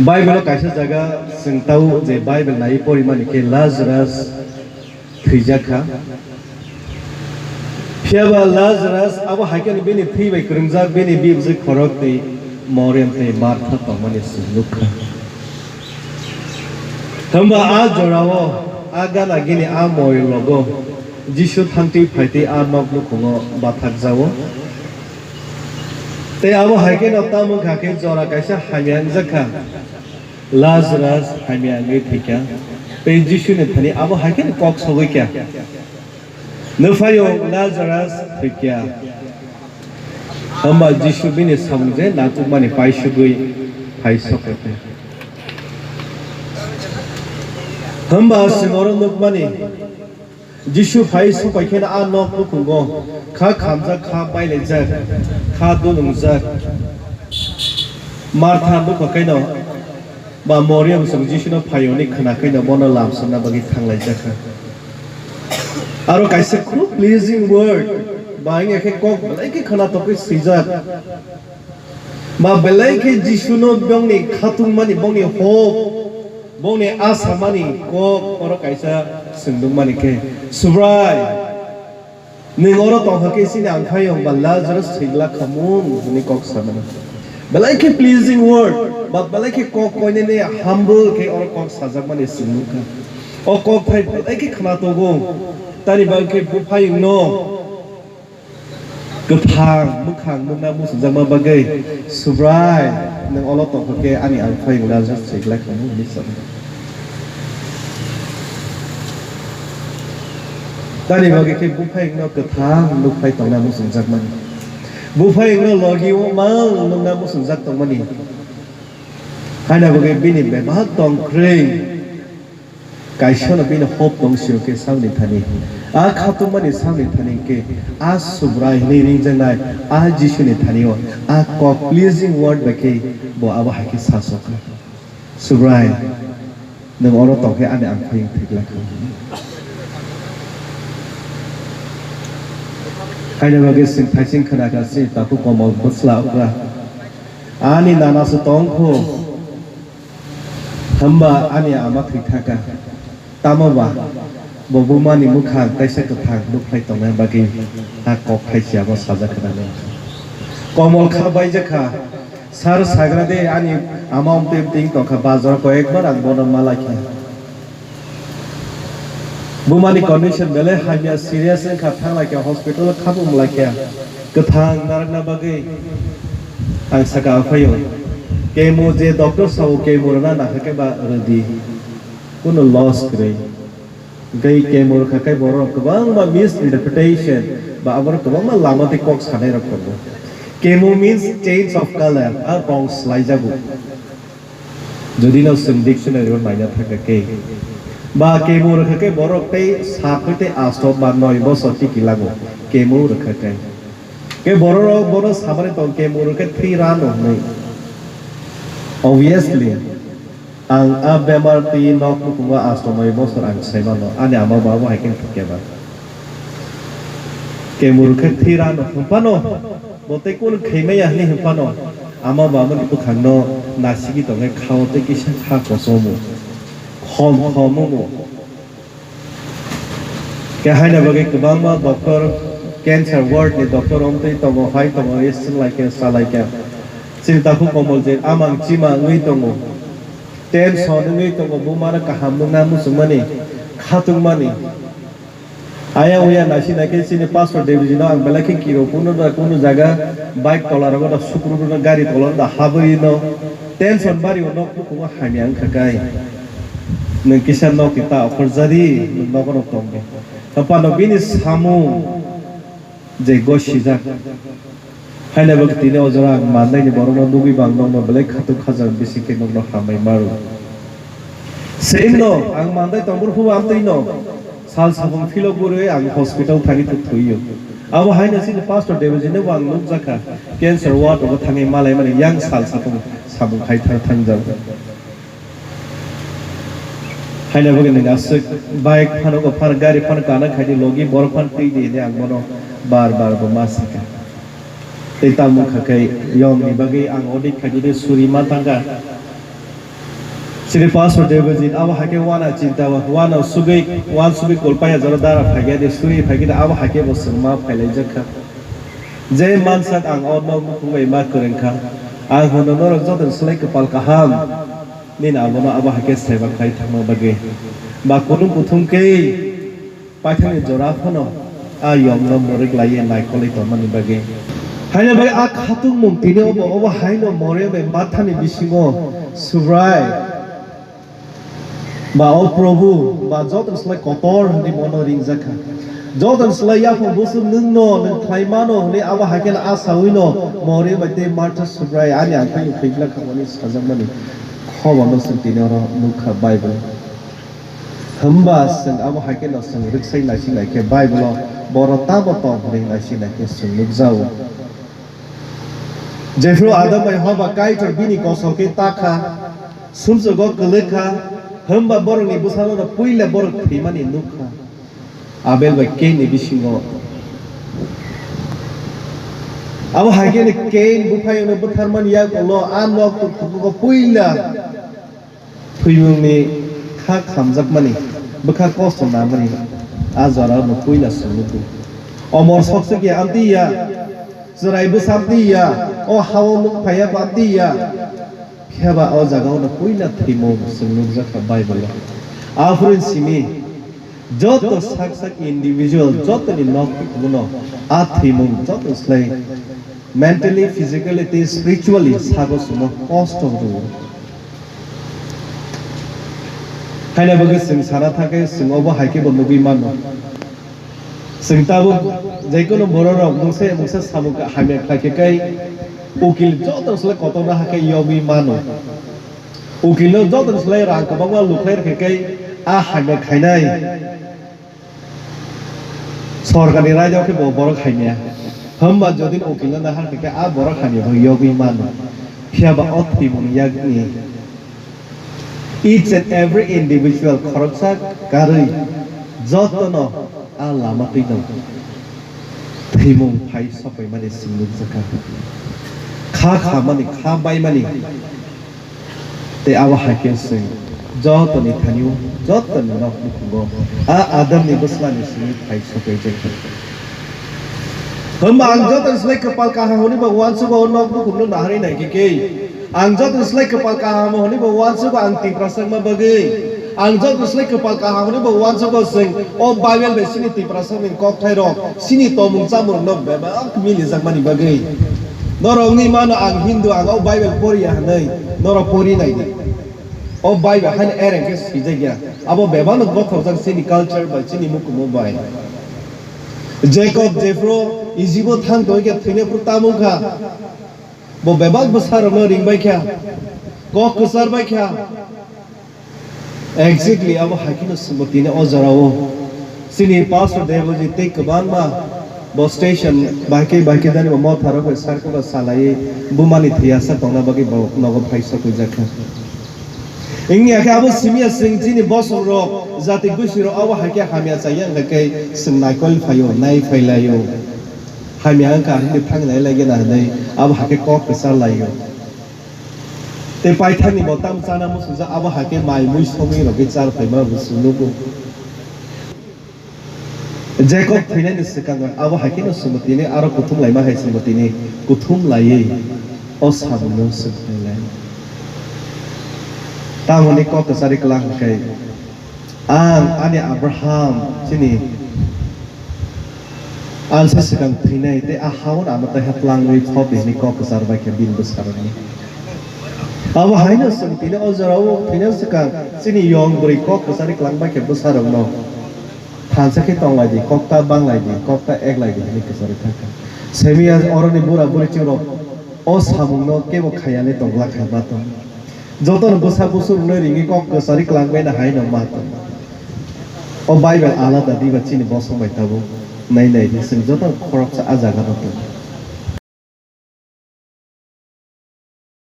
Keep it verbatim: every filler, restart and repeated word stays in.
Bible o kaisa jaga chwng tao je Bible nai porimani khe Lazarus thwijak kha. Phiya ba Lazarus abo hai khe bini thwi bai kwrwngjak bini bibjwk khorok tei Mariam tei Martha tongmani chwng nuk kha. Hwnba a jorao a gana gini a moi logo Jisu thangtwi phaitwi a nok nukhungo bathakjao. Tei abo hai kheno tamo wngkha khe jora kaisa hamya wngjak kha. Lazarus hamya wngwi thwikha, tei Jisuni thani abo hai kheno kok sogwi kha, "Nwphaiyung Lazarus thwikha." Hwnba Jisu bini samung je nangkukmani paisugwi phai sokha. Hwnba chwng oro nukmani, Jisu phai sokpai kheno a nok nukhungo kha khamjak, kha bailaijak, kha dunungjak. Martha nukha kaino ba Mariam chwng Jisuno phaiyoni khna kaino bono lamsokna bagwi thanglaijak kha. Aro kaisa khub pleasing word, ba wngya khe kok belai khe khna tokwi swijak. Ba belai khe Jisuno bongni khatungmani, bongni hope, bongni asamani kok oro kaisa swngdwngmani khe, "Subrai, nwng oro tongkha khe chini angkhaiyung ba Lazarus thwi glak kha mung?" hwnwi kok samani. Belai khe pleasing word, ba belai khe kok koinene humble khe oro kok sajakmani swngmung kha. O kok thai belai khe khna tongo, tani bagwi khe buphayungno kwthang mwkhang nukna muchungjakma bagwi, "Subrai, nwng olo tongkha khe ani angkhaiyung Lazarus thwi glak kha mung?" hwnwi sa. Tani bagwi khe buphayungno kwthang nukphai tongna muchungjakmani, buphayungno logi o mang nukna muchungjak tongmani. Haina bagwi bini bebak tong kwrwi. Kaisano bini hope tong sio khe sakni thani, a khatungmani sakni thani khe a Subrai hwnwi ringjaknai a Jisuni thani-o a kok pleasing word bai khe bo abo hai khe sa sokha, "Subrai, nwng oro tong khe ani angkhaiyung thwi glak kha." Haina bagwi chwng thaising khna kha chini takhuk Komol bwsla okra, "Ani nana se tong kho." Hwnba ani ama thwi thaka, tamo ba bo bumani mwkhang kaisa kwthang nukhlai tongna bagwi a kok hai se abo sajak khnani. Komol kha baijak kha, sar sagra de ani ama omtwi omtwi wng tongkha, bazar koyekbar ang bono malaikha. Bumani condition belai hamya, serious wngkha, thanglaikha hospital khabung malaikha. Kwthang narwkna bagwi ang saka, "Aphaio, chemo je doctor sao chemo rwna nangkha khe ba rwdi, kunu loss kwrwi." Hwnkhe chemo rwkha khe borok kwbangma misinterpretation ba aborok kwbangma lama tei kok sanai rok tongo. Chemo means change of color, a rong swlaijago. Jodi no chwng dictionary o naina thangkha khe, ba chemo rwkha khe borok tei sat hwtei asto ba noi bosor tiki lago chemo rwkha khe. Khe borok rok bono samani tong chemo rwkhe thwi rano hwnwi. Obviously, ang a bemar twi nok nukhungo asto noi bosor ang sai mano, ani ama bo abo hai khe thwkya ba. Chemo rwkhe thwi rano hwnphano, bo tei kunu khaimaya hwnwi hwnphano, ama bo amoni bwkhangno nasigwi tongkhe khao tei kisa kha kosomo, khom khom omo. Khe haina bagwi kwbangma doctor, cancer ward ni doctor omtwi tongo, phai tongo, ye swnglaikha, salaikha. Chini takhuk Komol je amang chima wngwi tongo, tension wngwi tongo, bumano kaham nukna muchungmani, khatungmani. Ayang uya naisi naikhe chini pastor David no ang belai khe kiro, kunu da kunu jaga bike tola rogo da sukru no gari tola da habwi no tension bari o nok nukhungo hamya wngkha kai. Nwng kisa nok ta okhor jadi nwng nogo rok tong de. Hapano bini samung je gosijak. Haina bagwi tini o jora ang mannaini borokno nugwi bo ang nokno belai khatung khajak, bisi khe nokno hambai maro. Same no, ang mandai tongphuru phubo amtwino sal sapung philo gurwi ang hospital thangwi thwk thwiyo. Abo haino chini pastor Debojino bo ang nukjakha, cancer ward rogo thangwi malaimani yang sal sapung samung khai thang thangjak. Haina bagwi nwng aswk bike phano go phano gari phano kana khaidi logi borok phano twi di hinwi ang bono bar bar bo ma sakha. Tei tamo wngkha khe yongni bagwi ang audit khaidi de suri ma thangkha. Chini Pastor Debojit abo hai khe wana chinta, wana sugwi, wan sugwi kolpaya jora dara phaikhe de suri phaikhe de abo hai khe bo chwng ma phailaijak kha. Je mansak ang o nok bukhuk bai ma kwrwng kha. Ang hwno norok joto ni slai kwpal kaham nini abono abo hai khe saiba khlai thangma bagwi. Ba kutung kuthum khe paithakni jora phano a yongno mwrwk laiwi naikolwi tongmani bagwi. Haino bai a khatungmung tini obo, obo haino Moria bai Mathani bisingo Subrai ba o Probhu ba joto slai kotor hwnwi bono ringjakha. Joto slai yaphang busu nwngno nwng khlai mano hwnwi abo hai kheno a sawino Moria bai tei Martha Subrai ani akhai ukhai glak kha hwnwi sajakmani khoborno chwng tini oro nukha Bible. Hwnba chwng abo hai kheno chwng rwksai naising nai khe Bible-o borok tamo tong hwnwi naising nai khe chwng nukjago. Jephru Adam bai Hoba Kaitor bini kosol khe ta kha, sumsugo kwlwk kha, hwnba borokni bwsano puila borok thwimani nuk kha. Abel bai Kain ni bisingo. Abo hai kheno Kain buphaino butharmani yagulo a nok tongthogo puila thwimungni kha khamjakmani, bwkha kosto namani a jorano puila chwng nukgo. Omor sokchokya amtwi ya, chwrai bwsa amtwi ya, o ha-o nuk phaiya bo amtwi ya. Phiya ba o jagao no puila thwimung chwng nukjakha Bible-o. Aphuru simi joto sak sak individual jotoni nok tongmano a thwimung joto slai mentally, physically tei spiritually sago chwngno kosto rwo. Haina bagwi chwng sana thangkhe chwng obo hai khe bo nugwi mano. Chwng tabuk jekono bororok mungsa mungsa samung hamya khlai khe kai ukil joto slai kotorna hakhe yogwi mano. Ukilno joto slai rang kwbangma lukhlai rwkhe kai a hamya khainai. Sorkarni raida khe bo borok hamya. Hwnba jodi ukilno nahar khe a borok hamya bo yogwi mano. Phiya ba o thwimung yakni each and every individual khoroksa karwi jotono a lama twi no thwimung phai sokpaimani swngjak kha. Kha khamani, kha baimani. Tei abo hai khe chwng jotoni thani-o, jotoni nok nukhungo a Adamni bwslani simi phai sokwi jai kha. Hwnba ang jotoni slai kwpal kaham hwnwi bo uansugo o nok nukhungno naharwi nai khe khe. Ang jotoni slai kwpal kaham hwnwi bo uansugo ang Tiprasakma bagwi. Ang jotoni slai kwpal kaham hwnwi bo uansugo chwng o Bible bai chini Tiprasakni kokthairok, chini tongmung chamung rokno bebak milijakmani bagwi. Norok wngwi mano ang Hindu, ang o Bible poriya hwnwi, norok pori nai di. O Bible haino ereng khe swijak ya. Abo bebakno gothokjak chini culture bai, chini mukumu bai. Jacob jephru Ijibo thang tongwi khe thwinaphru tamung kha. Bo bebak bwsarokno ring bai kha, kok kwchar bai kha. Exactly, abo hai kheno chwngbo tini o jorao chini Pastor Debojit tei kwbangma bo station bahai khe bahai khe jani bo motharok bai circle o salaiwi bumani thwi aswk tongna bagwi bo nogo phai sokwijak kha. Wngya khe abo simi ya chwng chini bosongrok jati gusirok abo hai khe hamya chaya wngkha khe chwng naikol phaio, nai phai laio. Hamya wngkha hinwi thang nai lai gena hinwi abo hai khe kok kwchar laio. Tei paithakni bo tamo chana muchungjak abo hai khe mai mui songwi rwgwi char phaima bo chwng nugo. Jacob thwinani swkang abo hai kheno chwngbo tini aro kuthum laima hai chwngbo tini kuthum laiwi o samungno swk khlai lai. Tamoni kok kwchari kwlang hwnkhe, ang ani Abraham chini ansa swkang thwinai tei a ha-o ano taiha tlangwi phobdi hwnwi kok kwchar bai khe bini bwsarokno. Abo haino chwng tini o jorao thwina swkang chini yong bwrwi kok kwchari kwlang bai khe bwsarokno. Thansa khe tong lai di, kokta bang lai di, kokta ek lai di hwnwi kwchari thang kha. Semiya oroni bura buri chwng rok o samung no kebo khaya le tong la kha ma tong. Joto no bwsa busur rwnai ringwi kok kwchari kwlang bai no hai no ma tong. O Bible alada di ba chini bosong bai tabuk nai nai di chwng joto khoroksa a jaga no tong.